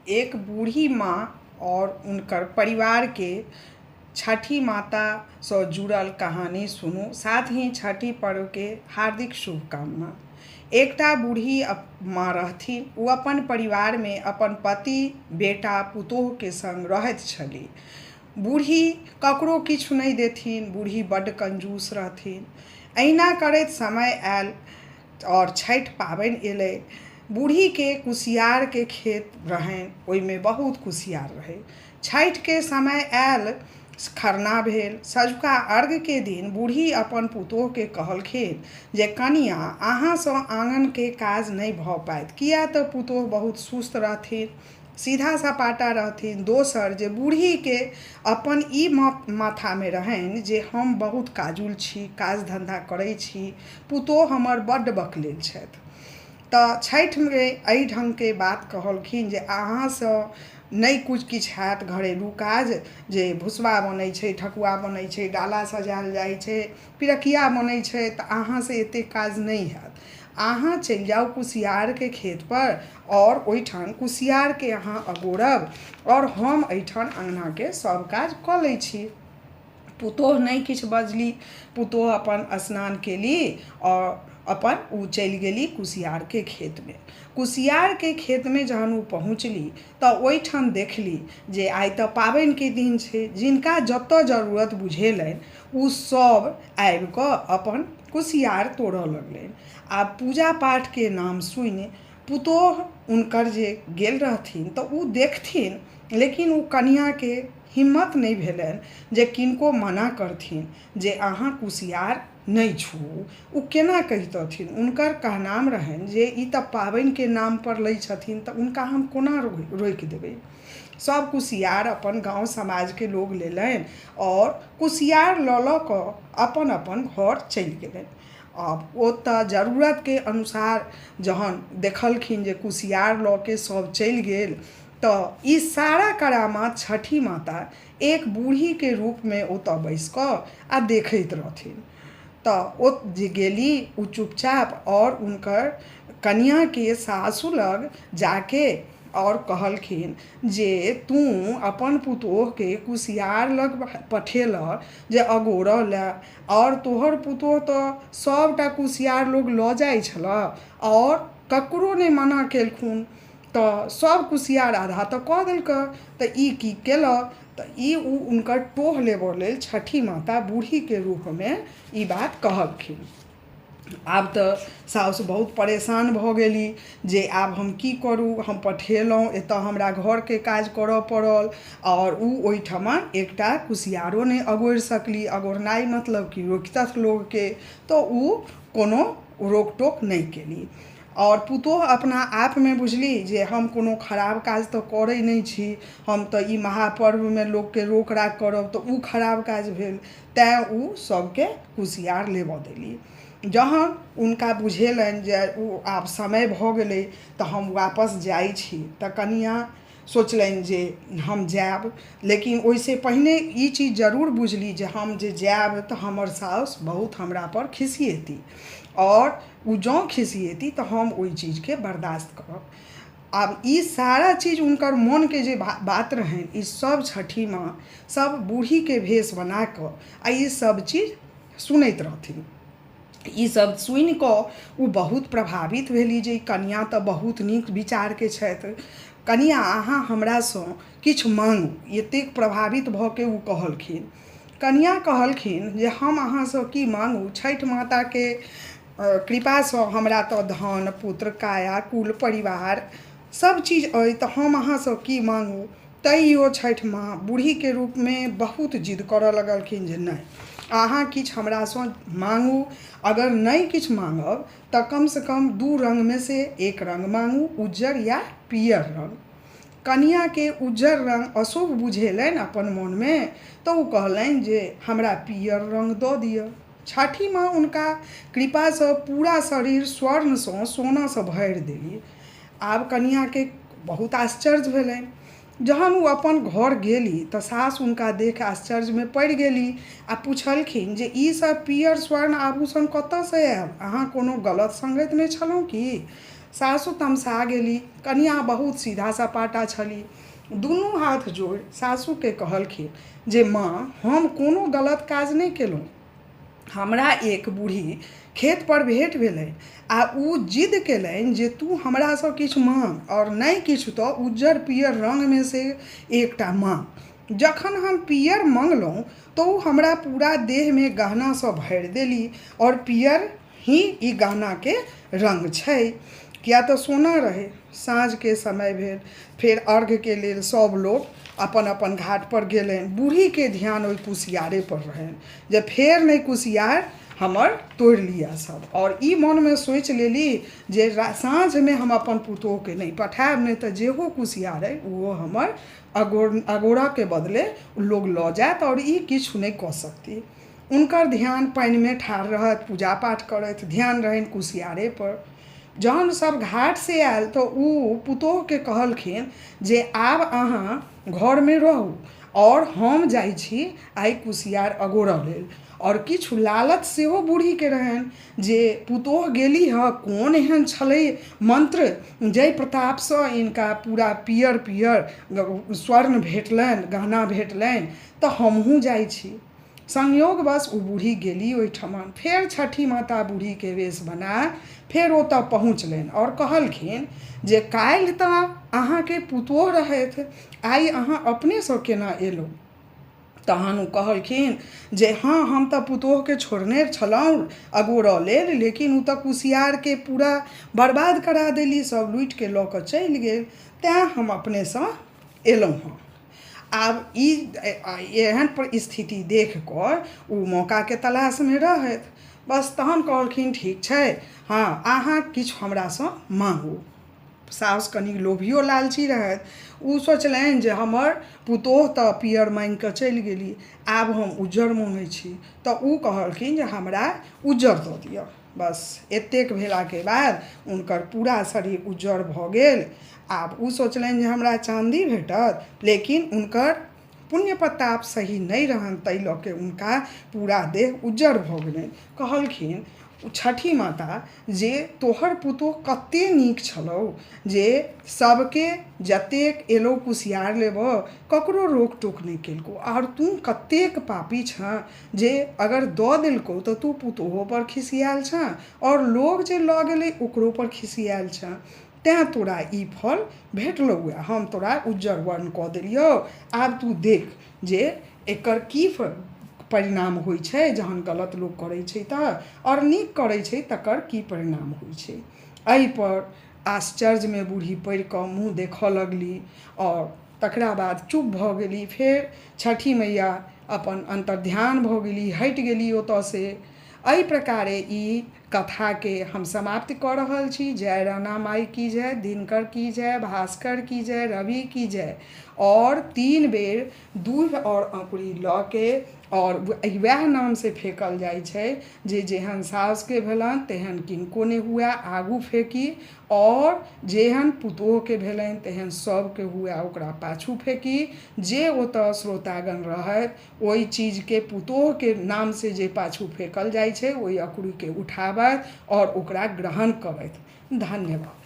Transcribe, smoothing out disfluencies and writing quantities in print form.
एक बूढ़ी माँ और हुनकर परिवारके छठि मातासँ जुड़ल कहानी सुनू, साथ ही छठि पर्वके हार्दिक शुभकामना। एकटा बूढ़ी माँ रहथिन। ओ अपन परिवारमे अपन पति, बेटा, पुतोहके संग रहैत छली। बूढ़ी ककरो किछु नहि देथिन। बूढ़ी बड्ड कंजूस रहथिन। एहिना करैत समय आयल आओर छठि पाबनि एलै। बूढ़ीके कुसियारके खेत रहनि, ओहिमे बहुत कुसियार रहै। छठिके समय आयल, खरना भेल। सँझुका अर्घके दिन बूढ़ी अपन पुतोहके कहलखिन जे कनियाँ, अहाँसँ आँगनके काज नहि भऽ पायत, किया तऽ पुतोह बहुत सुस्त रहथिन, सीधा सपाटा रहथिन। दोसर जे बूढ़ीके अपन ई माथामे रहनि जे हम बहुत काजुल छी, काज धन्धा करै छी, पुतोह हमर बड्ड बकलेल छथि। तऽ छठिमे एहि ढङ्गके बात कहलखिन जे अहाँसँ नहि किछु किछु हैत घरेलू काज, जे भुसबा बनै छै, ठकुआ बनै छै, डाला सजायल जाइ छै, पिरकिया बनै छै, तऽ अहाँसँ एतेक काज नहि हैत। अहाँ चलि जाउ कुसियारके खेतपर आओर ओहिठाम कुसियारके अहाँ अगोरब आओर हम एहिठाम अँगनाके सभ काज कऽ लै छी। पुतोहु नहि किछु बजली। पुतोहु अपन स्नान केली आओर अपन ओ चलि गेली कुसियारके खेतमे। कुसियारके खेतमे जहन ओ पहुँचली तऽ ओहिठाम देखली जे आइ तऽ पाबनिके दिन छै। जिनका जतऽ जरूरत बुझेलनि ओ सभ आबिकऽ अपन कुसियार तोड़ऽ लगलनि। आ पूजा पाठके नाम सुनि पुतोहु हुनकर जे गेल रहथिन तऽ ओ देखथिन, लेकिन ओ कनिआँके हिम्मत नहि भेलनि जे किनको मना करथिन जे अहाँ कुसियार नहि छुउ। ओ केना कहितथिन? हुनकर कहनाम रहनि जे ई तऽ पाबनिके नामपर लै छथिन, तऽ हुनका हम कोना रोकि देबै? सभ कुसियार अपन गाँव समाजके लोग लेलनि आओर कुसियार लऽ लऽ कऽ अपन अपन घर चलि गेलनि। आब ओतऽ जरूरतके अनुसार जहन देखलखिन जे कुसियार लऽ के सभ चलि गेल, तऽ ई सारा करामात छठि माता एक बूढ़ीके रूपमे ओतऽ बैसि कऽ आ देखैत रहथिन। तऽ ओ जे गेली ओ चुपचाप आओर हुनकर कनिआँके सासु लग जाके आओर कहलखिन जे तू अपन पुतोहके कुसियार लग पठेलह जे अगोरऽ लए, आओर तोहर पुतोह तऽ सभटा कुसियार लोग लऽ जाइ छलऽ आओर ककरो नहि मना केलखुन, तऽ सभ कुसियार आधा तऽ कऽ देलकऽ, तऽ ई की केलक? तऽ ई ओ हुनकर टोह लेबऽ लेल छठि माता बूढ़ीके रूपमे ई बात कहलखिन। आब तऽ साउस बहुत परेशान भऽ गेली जे आब हम की करू? हम पठेलहुँ, एतऽ हमरा घरके काज करऽ पड़ल आओर ओ ओहिठमा एकटा कुसियारो नहि अगोरि सकली। अगोरनाइ मतलब कि रोकितथि लोकके, तऽ ओ कोनो रोक टोक नहि केली। आओर पुतोहु अपना आपमे बुझली जे हम कोनो खराब काज तऽ करै नहि छी, हम तऽ ई महापर्वमे लोकके रोक राक करब तऽ ओ खराब काज भेल, तैँ ओ सभके कुसियार लेबऽ देली। जहन हुनका बुझेलनि जे ओ आब समय भऽ गेलै तऽ हम वापस जाइ छी, तऽ कनिआँ सोचलनि जे हम जायब, लेकिन ओहिसँ पहिने ई चीज जरूर बुझली जे हम जे जायब तऽ हमर साउस बहुत हमरापर खिसिएती आओर ओ जँ खिसिएती तऽ हम ओहि चीजके बर्दाश्त करब। आब ई सारा चीज हुनकर मोनके जे बात रहनि, ई सब छठि माँ सब बूढ़ीके भेष बना कऽ आ ई सब चीज सुनैत रहथिन। ई सब सुनि कऽ ओ बहुत प्रभावित भेली जे ई कनिआँ तऽ बहुत नीक विचारके छथि। कनिआँ, अहाँ हमरासँ किछु माँगू। एतेक प्रभावित भऽ के ओ कहलखिन। कनिआँ कहलखिन जे हम अहाँसँ की माँगू? छठि माताके कृपासँ हमरा तऽ धन, पुत्र, काया, कुल, परिवार सब चीज अइ, तऽ हम अहाँसँ की माँगू? तैयो छठि माँ बूढ़ीके रूपमे बहुत जिद करऽ लगलखिन जे नहि, अहाँ किछु हमरासँ माँगू। अगर नहि किछु माँगब तऽ कमसँ कम दू रङ्गमे से एक रङ्ग माँगू, उज्जर या पीयर रङ्ग। कनिआँके उज्जर रङ्ग अशुभ बुझेलनि अपन मोनमे, तऽ ओ कहलनि जे हमरा पीयर रङ्ग दऽ दिअ। छठि माँ हुनका कृपासँ पूरा शरीर स्वर्णसँ, सोनासँ भरि देली। आब कनिआँके बहुत आश्चर्य भेलनि। जहन ओ अपन घर गेली तऽ सास हुनका देखि आश्चर्यमे पड़ि गेली आ पुछलखिन जे ई सब पीयर स्वर्ण आभूषण कतऽसँ आयल? अहाँ कोनो गलत सङ्गतिमे छलहुँ की? सासु तमसा गेली। कनिया बहुत सीधा सपाटा छली। दुनू हाथ जोड़ि सासुके कहलखिन जे माँ, हम कोनो गलत काज नहि केलहुँ। हमरा एक बूढ़ी खेत पर भेट भेलनि आ ओ जिद केलनि जे तू हमरासँ किछु मांग आओर नहि किछु तऽ उज्जर पियर रङ्गमे से एकटा मांग। जखन हम पियर मंगलहुँ तऽ ओ हमरा पूरा देहमे गहनासँ भरि देली आओर पियर ही ई गहनाके रङ्ग छै, किया तऽ सोना रहै। साँझके समय भेल, फेर अर्घ्यके लेल सब लोग अपन अपन घाट पर गेलनि। बूढ़ीके ध्यान ओहि कुसियारे पर रहनि जे फेर नहि कुसियार हमर तोड़ि लिअ सब। आओर ई मनमे सोचि लेली जे साँझमे हम अपन पुतोहुके नहि पठायब, नहि तऽ जेहो कुसियार अइ ओहो हमर अगोरऽके बदले लोग लऽ जायत आओर ई किछु नहि कऽ सकती। हुनकर ध्यान पानिमे ठाढ़ रहथि, पूजा पाठ करथि, ध्यान रहनि कुसियारे पर। जहन सब घाट से आयल तऽ ओ पुतोहुके कहलखिन जे आब अहाँ घरमे रहू आओर हम जाइ छी आइ कुसियार अगोरऽ लेल। आओर किछु लालच सेहो बूढ़ीके रहनि जे पुतोहु गेली हँ, कोन एहन छलै मंत्र जाहि प्रतापसँ हिनका पूरा पियर पियर स्वर्ण भेटलनि, गहना भेटलनि, तऽ हमहूँ जाइ छी। संयोगवश ओ बूढ़ी गेली ओहिठमन। फेर छठि माता बूढ़ीके वेश बना फेर ओतऽ पहुँचलनि आओर कहलखिन जे काल्हि तऽ अहाँके पुतोहु रहथि, आइ अहाँ अपनेसँ केना एलहुँ? तहन ओ कहलखिन जे हँ, हम तऽ पुतोहुके छोड़ने छलहुँ अगोरऽ लेल, लेकिन ओ तऽ कुसियारके पूरा बर्बाद करा देली, सब लूटिके लऽ कऽ चलि गेल, तैँ हम अपनेसँ एलहुँ हँ। आब ई एहन परिस्थिति देख कऽ ओ मौकाके तलाशमे रहथि। बस तहन कहलखिन ठीक छै, हँ अहाँ किछु हमरासँ माँगू। साउस कनि लोभियो लालची रहथि। ओ सोचलनि जे हमर पुतोहु तऽ पियर माँगि कऽ चलि गेली, आब हम उज्जर मँगै छी। तऽ ओ कहलखिन जे हमरा उज्जर दऽ दिअ। बस एतेक भेलाके बाद हुनकर पूरा शरीर उज्जर भऽ गेल। आब ओ सोचलनि जे हमरा चाँदी भेटत, लेकिन हुनकर पुण्य प्रताप सही नहि रहनि, ताहि लऽ के हुनका पूरा देह उज्जर भऽ गेलनि। कहलखिन छठि माता जे तोहर पुतोहु कते नीक छलौ जे सबके जतेक एलौ कुसियार लेबऽ ककरो रोक टोक नहि केलकौ, आओर तू कतेक पापी छँ जे अगर दऽ देलकौ तऽ तू पुतोहुपर खिसियाएल छँ आओर लोग जे लऽ गेलै ओकरोपर खिसियाएल छँ, तैँ तोरा ई फल भेटलौ हँ, हम तोरा उज्जर वर्ण कऽ देलियौ। आब तू देख जे एकर की परिणाम होइ छै जहन गलत लोक करै छै तऽ, आओर नीक करै छै तकर की परिणाम होइ छै। एहिपर आश्चर्यमे बूढ़ी पड़ि कऽ मुँह देखऽ लगली आओर तकरा बाद चुप भऽ गेली। फेर छठि मैया अपन अन्तर्ध्यान भऽ गेली, हटि गेली ओतऽसँ। एहि प्रकारे ई कथाके हम समाप्त कऽ रहल छी। जय राणा माइ की जय, दिनकर की जय, भास्कर की जय, रवि की जय। आओर 3 बेर दूध आओर अंकुरी लऽ के आओर वएह नामसँ फेकल जाइ छै जे जेहन साउसके भेलनि तेहन किनको नहि हुए, आगू फेकी, आओर जेहन पुतोहुके भेलनि तेहन सबके हुए, ओकरा पाछू फेकी। जे ओतऽ श्रोतागण रहथि ओहि चीजके पुतोहुके नामसँ जे पाछू फेकल जाइ छै ओहि अकुरीके उठाबथि आओर ओकरा ग्रहण करथि। धन्यवाद।